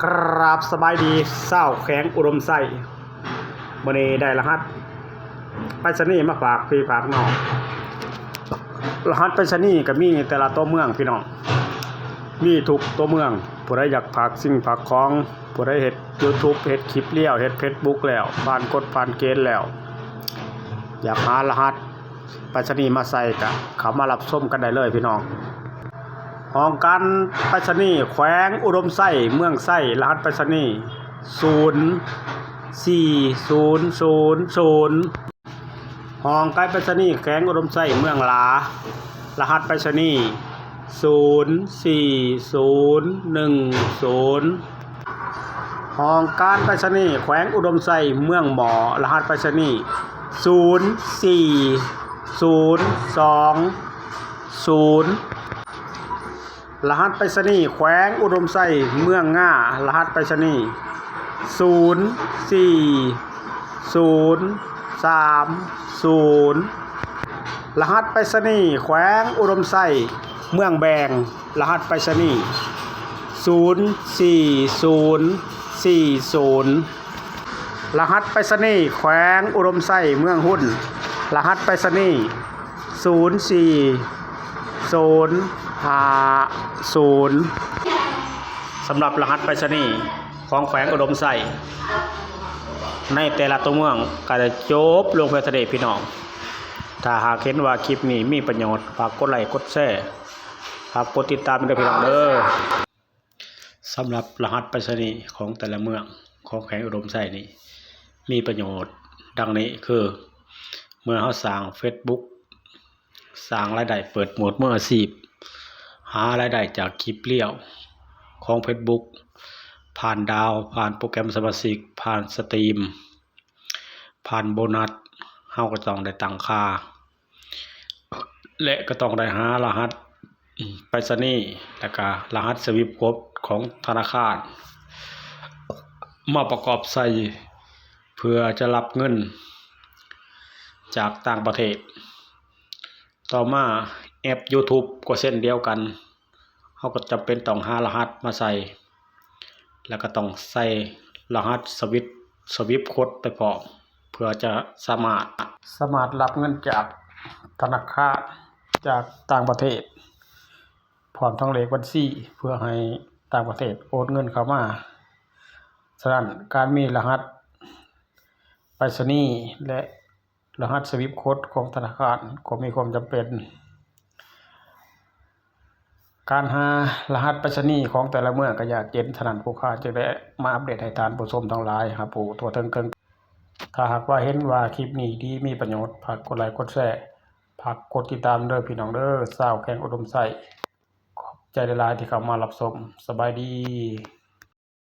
ກາບສະບາຍດີຊາວແຂວງອຸດົມໄຊ. ມື້ນີ້ໄດ້ລະຫັດໄປສະນີມາຝາກພີ່ຝາກນ້ອງ. ລະຫັດໄປສະນີກໍມີແຕ່ລະຕົວເມືອງພີ່ນ້ອງ, ມີທຸກຕົວເມືອງ. ຜູ້ໃດຢາກຝາກສິ່ງຝາກຂອງ, ຜູ້ໃດເຮັດຢູທູບ ເຮັດຄລິບລຽວ ເຮັດເຟສບຸກແລ້ວ ຜ່ານກົດຜ່ານເກນແລ້ວ ຢາກຫາລະຫັດໄປສະນີມາໃສ່ ກະເຂົ້າມາຮັບຊົມກັນໄດ້ເລີຍພີ່ນ້ອງ. ຫ້ອງການໄປສະນີແຂວງອຸດົມໄຊ ເມືອງໄຊ, ລະຫັດໄປສະນີ ສູນສີ່ສູນສູນສູນ. ຫ້ອງການໄປສະນີແຂວງອຸດົມໄຊ ເມືອງຫຼາ, ລະຫັດໄປສະນີ ສູນສີ່ສູນໜຶ່ງສູນ. ຫ້ອງການໄປສະນີແຂວງອຸດົມໄຊ ເມືອງໝໍ້, ລະຫັດໄປສະນີ ສູນສີ່ສູນສອງສູນ. ລະຫັດໄປສະນີແຂວງອຸດົມໄຊ ເມືອງງາ, ລະຫັດໄປສະນີ ສູນສີ່ສູນສາມສູນ. ລະຫັດໄປສະນີແຂວງອຸດົມໄຊ ເມືອງແບງ, ລະຫັດໄປສະນີ ສູນສີ່ສູນສີ່ສູນ. ລະຫັດໄປສະນີແຂວງອຸດົມໄຊ ເມືອງຮຸນ, ລະຫັດໄປສະນີ ສູນສີ່ສູນຫ້າສູນ. ສຳລັບລະຫັດໄປສະນີຂອງແຂວງອຸດົມໄຊ ໃນແຕ່ລະຕົວເມືອງກໍໄດ້ຈົບລົງພຽງເທົ່ານີ້ພີ່ນ້ອງ. ຖ້າຫາກເຫັນວ່າຄລິບນີ້ມີປະໂຫຍດ, ຝາກກົດໄລກົດແຊ, ຝາກກົດຕິດຕາມເດີພີ່ນ້ອງເດີ. ສຳລັບລະຫັດໄປສະນີຂອງແຕ່ລະເມືອງຂອງແຂວງອຸດົມໄຊນີ້ ມີປະໂຫຍດດັ່ງນີ້ຄື ເມື່ອເຮົາສ້າງເຟສບຸກ, ສ້າງລາຍໄດ້, ເປີດໂໝດມືອາຊີບ, ຫາລາຍໄດ້ຈາກຄລິບລຽວຂອງເຟສບຸກ, ຜ່ານດາວ, ຜ່ານໂປຣແກຣມສະມາຊິກ, ຜ່ານສະຕຣີມ, ຜ່ານໂບນັດ, ເຮົາກໍຕ້ອງໄດ້ຕັ້ງຄ່າ ແລະ ກໍຕ້ອງໄດ້ຫາລະຫັດໄປສະນີ ແລະ ກະລະຫັດສະວິບໂຄດຂອງທະນາຄານ ມາປະກອບໃສ່ ເພື່ອຈະຮັບເງິນຈາກຕ່າງປະເທດ. ຕໍ່ມາແອັບຢູທູບກໍເຊັ່ນດຽວກັນ, ເຮົາກໍຈຳເປັນຕ້ອງຫາລະຫັດມາໃສ່ ແລ້ວກໍຕ້ອງໃສ່ລະຫັດສະວິບ ສະວິບໂຄດໄປພ້ອມ ເພື່ອຈະສາມາດ ສາມາດຮັບເງິນຈາກທະນາຄານຈາກຕ່າງປະເທດ ພ້ອມທັງເລກບັນຊີ ເພື່ອໃຫ້ຕ່າງປະເທດໂອນເງິນເຂົ້າມາ. ສະນັ້ນ ການມີລະຫັດໄປສະນີ ແລະ ລະຫັດສະວິບໂຄດຂອງທະນາຄານກໍມີຄວາມຈຳເປັນ. ການຫາລະຫັດໄປສະນີຂອງແຕ່ລະເມືອງກໍຍາກເຢັນ, ສະນັ້ນ ຜູ້ຂ້າຈຶ່ງໄດ້ມາອັບເດດໃຫ້ທ່ານຜູ້ຊົມທັງຫຼາຍຮັບຮູ້ທົ່ວເຖິງເຄິ່ງ. ຖ້າຫາກວ່າເຫັນວ່າຄລິບນີ້ດີມີປະໂຫຍດ, ຝາກກົດໄລກົດແຊ, ຝາກກົດຕິດຕາມເດີພີ່ນ້ອງເດີ. ຊາວແຂວງອຸດົມໄຊ ຂອບໃຈຫຼາຍໆທີ່ເຂົ້າມາຮັບຊົມ. ສະບາຍດີ.